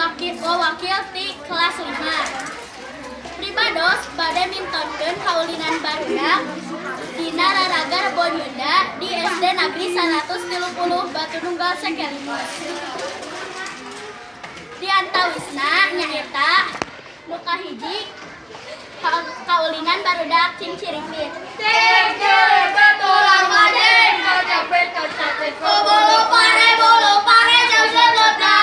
Wakil ti kelas 5. Pribados bade mintonkeun kaulinan barudak dina raraga Rebo Nyunda di SD Negeri 130 Batu Nunggal Sekelimos. Di antawisna nyaeta nu kahiji, kaulinan barudak Cingciripit. Tulang majeng, kacapet, kacapet, Bolo pare, bolo pare, jauh selota.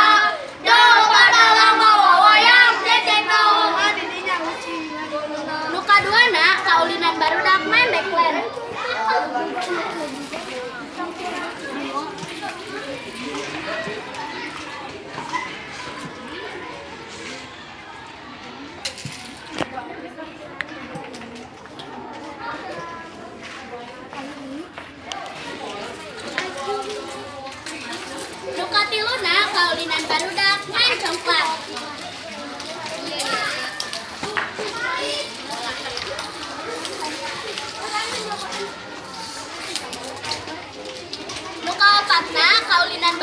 Do padalang mawa wayang, cecek dong. Nu kaduana, kaulinan barudak main backland. Nu katiluna, kaulinan barudak main congklak. Nu kaopatna, kaulinan